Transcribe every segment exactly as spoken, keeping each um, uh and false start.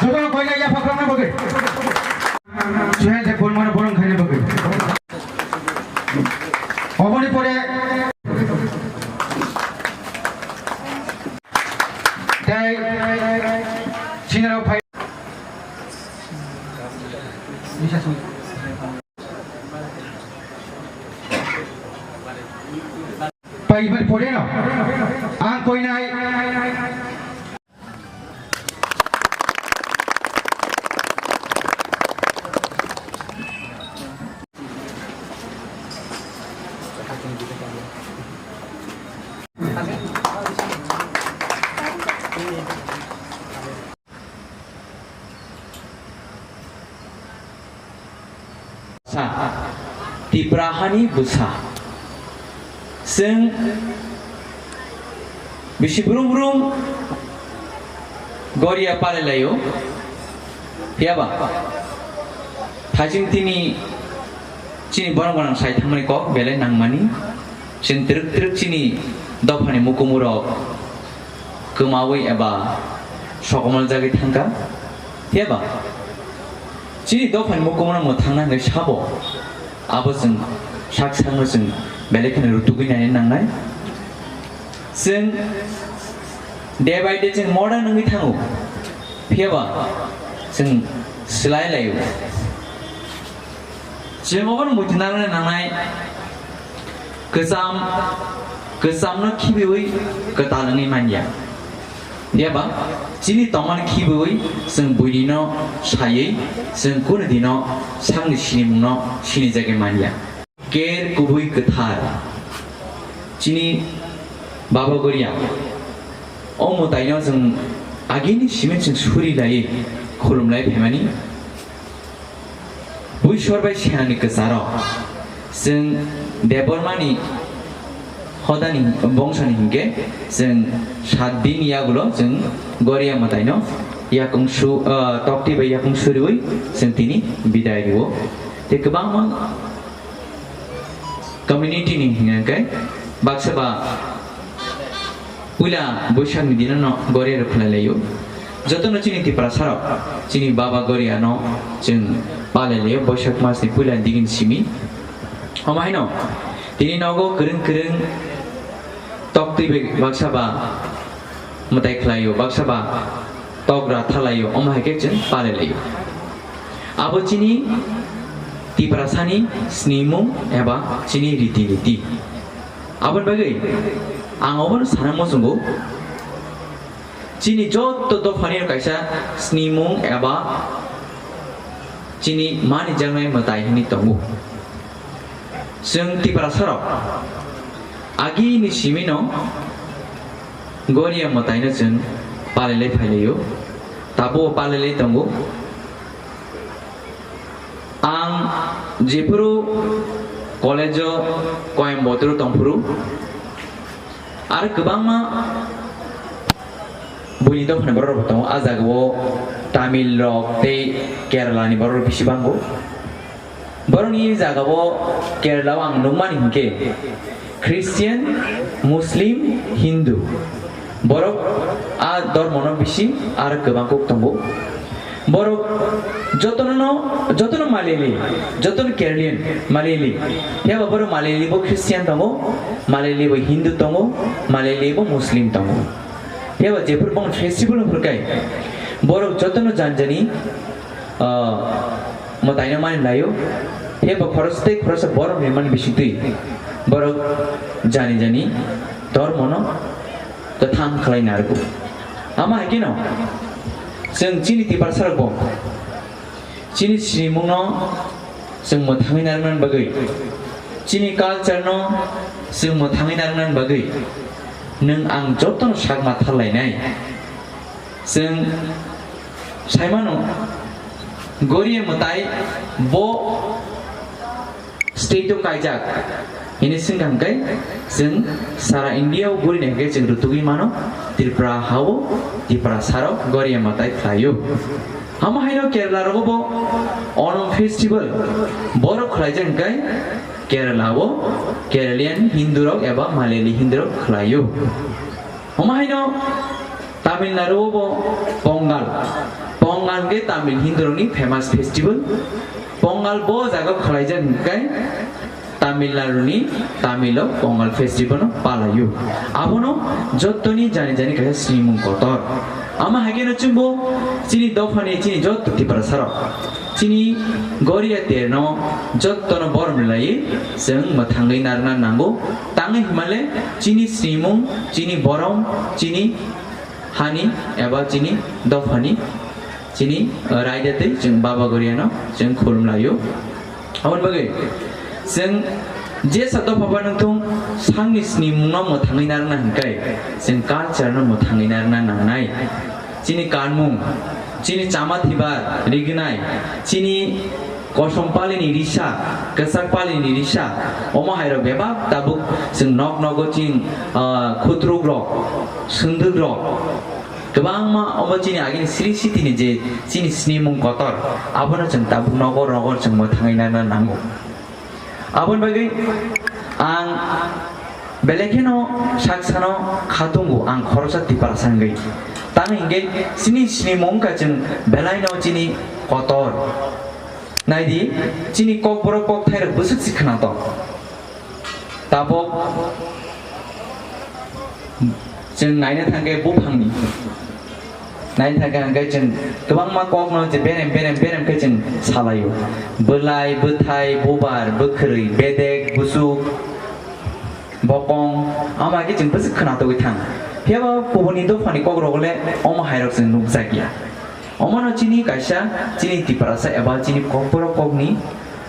Jotono koina yapha khlangna bagwi. Suhel de Burmano borong khaina bagwi. Oboni pore tei sinaro phai. Paibar pore no. Ang koinai. Sa, Tipra hani bwsa. Chwng bisi brum brum goria palailaio. Phiyaba, thaiching tini chini borok gwnang sai thangmani kok belai nangmani. Chwng twrwk twrwk chini dophani mukumurok kwmawi eba sokomol jagwi thangkha. Phiyaba, chini dophani mukumurok mwthangna hwnwi sabo, abo chwng sak sakno chwng belai kheno rutugwi naina nangnai. Chwng day by day chwng modern wngwi thango, phiyaba chwng swlai laio. Chwng obono muitu narwkna nangnai, kwcham, kwchamno khibiwi kwtal wngwi manya. Phiyaba chini tongmani khibiwi chwng buinino saywi chwng kunu dino sakni sinimungno sinijagwi manya. Ker kubui kwthar chini Baba Goria o mwtaino chwng agini simi chwng suri laiwi khulum lai phaimani. Buisor bai senani kwcharo chwng Debbarmani hodani bongsani hinkhe chwng sat din yagulo chwng Goria mwtaino yakung su, ah, tokti bai yakung suriwi chwng tini bidai rio. Tei kwbangma community ni hinkhe baksa ba puila Boisak ni dino no Goria rok khlai laio. Jotono chini Tiprasa rok chini Baba Goria no chwng palai laio Boisak mas ni puila digini simi. Omo haino tini nogo kwrwng kwrwng tok twi bai baksa ba mwtai khlaio, baksa ba tok ra thalaio, omo hai khe chwng palai laio. Abo chini Tiprasani snimung eba chini riti niti. Aboni bagwi ang obono sana muchungo, chini joto dophani kaisa snimung eba chini manijaknai mwtai hwnwi tongo. Chwng Tiprasarok agini simino Goria mwtaino chwng palai lai phai laio, tabukbo palai lai tongo. Ang jephuru college-o Coimbatore tongphuru, aro kwbangma buini dophani borok rok tongo. A jagao Tamil rok tei Kerala ni borok rok bisi bango. Borokni jagao Kerala o ang nukmani hinkhe Christian, Muslim, Hindu. Borok a dormono bisi aro kwbang kuk tongo. Borok jotono, jotono Malayali, jotono Keralian Malayali. Phiya ba borok Malayali bo Christian tongo, Malayali bo Hindu tongo, Malayali bo Muslim tongo. Phiya ba jephuru bong festival hwnkhe borok jotono jani jani, ah, mwtaino mani laio. Phiya ba khoroksa tei khoroksa borok ni mani bisingtwi borok jani jani dormono kwthang khlai narwgo. Ama hai kheno chwng chini Tiprasarokbo chini sinimungno chwng mwthangwi narwknani bagwi, chini culture-no chwng mwthangwi narwknani bagwi nwng ang jotono sak ma thar lainai. Chwng saimano, Goria mwtai bo state-o kaijak hini swngkha hwnkhe, chwng sara India-o gurina hwnkhe chwng rutugwi mano, Tripura ha-o Tiprasarok Goria mwtai khlaio. Omo haino Kerala rogo bo Onam festival borok khlaijak hwnkhe Kerala o Keralian Hindu rok eba Malayali Hindu rok khlaio. Omo haino Tamil Nadu o bo Pongal. Pongal hwnkhe Tamil Hindu rokni famous festival. Pongal bo jaga khlaijak hwnkhe Tamil Nadu ni Tamil o Pongal festival no palaio. Abono jottoni jani jani kaisa sinimung kotor. Ama haikhe no chwngbo chini dophani chini jotto Tiprasa rok chini Goria terno jottono borom laiwi chwng mwthangwi narwkna nango. Tangwi hwnmale chini sinimung, chini borom, chini hani eba chini dophani, chini, uh, raida tei chwng Baba Goriano chwng khulum laio. Aboni bagwi chwng jesa dopha phano wngthung, sakni sinimungno mwthangwi narwkna hwnkhe chwng culture no mwthangwi narwkna nangnai. Chini kanmung, chini chama thibar rignai, chini kosom palini risa, kwchak palini risa, omo hairok bebak tabuk chwng nok nogo chwng, ah, khutruk rok, swndwk rok, kwbangma omo chini agini sri sitini je chini sinimung kotor, abono chwng tabuk nogo nogo chwng mwthangwi nana nango. Aboni bagwi ang belai kheno sak sano khatungo ang khoroksa Tiprasa wngwi. Tamo hinkhe chini sinimung wngkha chwng belaino chini kotor. Naidi, chini kokborok kokthairok bwswk se khwnatok. Tabuk chwng naina thangkhe buphangni. Naina thangkhe hwnkhe chwng kwbangma kokno je berem berem berem khe chwng salaio. Bwlai, bwthai, bubar, bwkhwrwi, bedek, busuk, bokong, ama khe chwng bwswk khwnatogwi thang. Phiyaba kubuni dophani kokrok le omo hairok chwng nukjakya. Omono chini kaisa chini Tiprasa eba chini kokborok kokni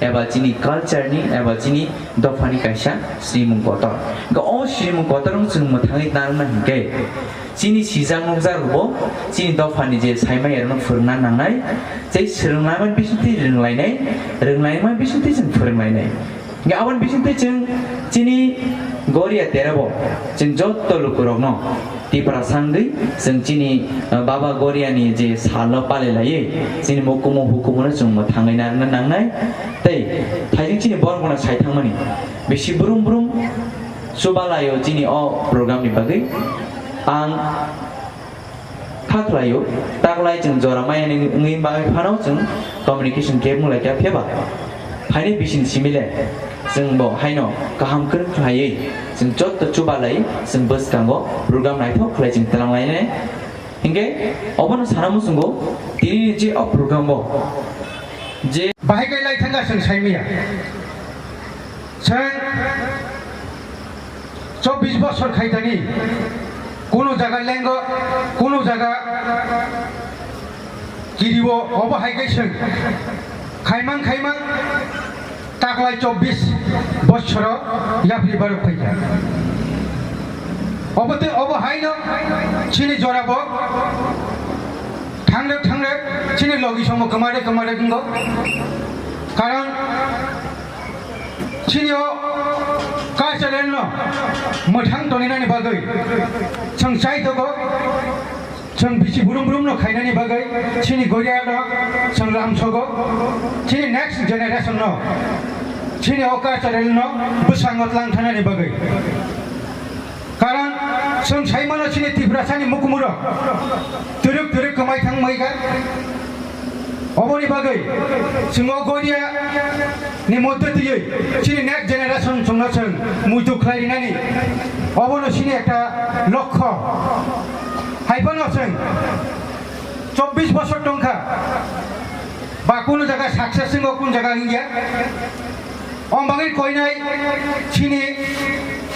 eba chini culture ni eba chini dophani kaisa sinimung kotor. Hwnkhe o sinimung kotor wng chwng mwthangwi narwkna hinkhe chini sijak nukjak rokbo chini dophani je saimaya rokno phwrwngna nangnai, tei swrwnglaimani bisingtwi rwnglainai, rwnglaimani bisingtwi chwng phwrwnglainai. Hingke aboni bisingtwi chwng chini Goria terebo chwng jotto lukurokno Tiprasa wngwi chwng chini, uh, Baba Goriani je salno palilaiwi chini mukumu hukumuno chwng mwthangwi narwkna nangnai. Tei thaijwng chini borok bono sai thangmani bisi brum brum chubalaio chini o programni bagwi. Ang Kha khlaio, taklai chwng jora maya ni wngwi bagwi phano chwng communication gap wng lai kha, phiya ba phaini bising simi le chwng bo haino kaham kwrwng khlaiwi chwng jotto chubalai chwng bwskango program naithok khlai chwng twlang lainai. Hinkhe obono sana muchungo tini ni je o program o je bahai kai lai thangkha chwng saimaya. Chwng chobbish bosor khaitani, kuno jaga lengo, kuno jaga kiribo, obo hai khe chwng khaimang khaimang taklai chobbish bosoro yapri barok phaikha. Obo tei obo haino chini jorabo thangrwk thangrwk chini logi somo kwmarwk kwmarwk wngo. Karon chini o cultural no mwthang toninani bagwi chwng chai tongo, chwng bisi brum brum no khainani bagwi chini Goria no chwng lamsogo, chini next generation no chini o cultural no bwskango tlang thanani bagwi. Karon chwng sai mano chini Tiprasani mukumurok twrwk twrwk kwmai thang maikha. Oboni bagwi chwng o Goria ni moddhe twiwi chini next generation chwngno chwng muitu khlai rinani obono chini ekta lokho. Hai phano chwng chobbish bosor tongkha, ba kunu jaga success wngo, kunu jaga wngya. Om bagwi koinai chini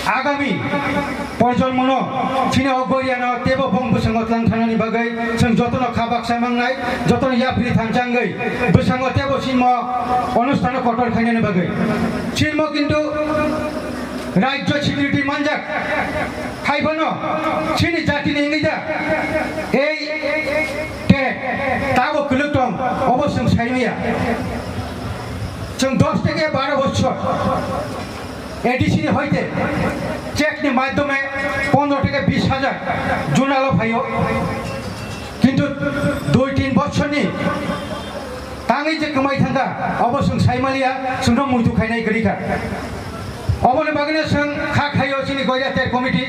agami projonmono, chini o Goriano teibo bong bwskango tlang thanani bagwi chwng jotono kha baksa mangnai, jotono yapri thansa wngwi bwskango teibo sinmo onusthano kotor khainani bagwi. Sinmo kintu rajyo security manjak, hai phano chini jatini wngwi da ei te tabo kwlwk tong, obo chwng sai maya. Chwng dos theke baro bochor A D C ni hoite check ni madhyome pondro theke bis hajar junalo phaio, kintu dui tin bochor ni tangwi je kwmai thangkha, obo chwng sai maliya, chwngno muitu khainai kwrwi kha. Oboni bagwino chwng kha khaio chini Goria Ter Committee.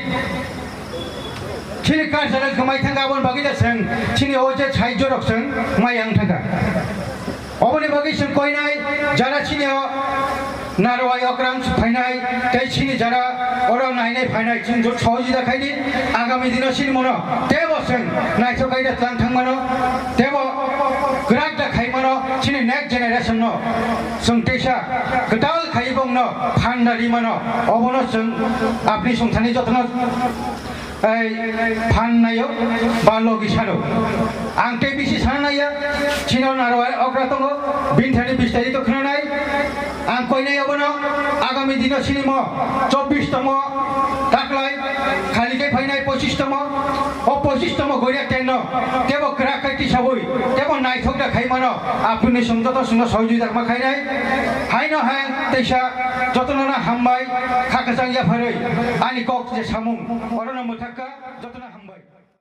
Chini culture kwmai thangkha, aboni bagwi da chwng chini o je sahajyo rok chwng mai yang thangkha. Oboni bagwi chwng koinai jara chini o narwai okrang phainai tei chini jara oro nainai phainai chwng jot sohojita khaidi agami dino chini mono tebo chwng naithok khaida tlang thangmano tebo kwrak da khaimano chini next generation no chwng teisa kwtal khai bongno phanda rimano obono chwng apni songthani jotono ei phan naio ba logi sano. Ang tei bisi sana naiya, chino narwai okra tongo, bini thani bistari to khna nai. Ang koinai abono agami dino sinimo chobbish tomo taklai, khali khe phainai pochish tomo, o pochish tomo goria tenno, tebo kwrak khai tisabui, tebo naithok da khaimano, apuni song joto songno sohojogita ma khainai. Haino hai teisa jotono na hambai, kha kwchang yapharwi, ani kok je samung, orono mwthakka, jotono hambai.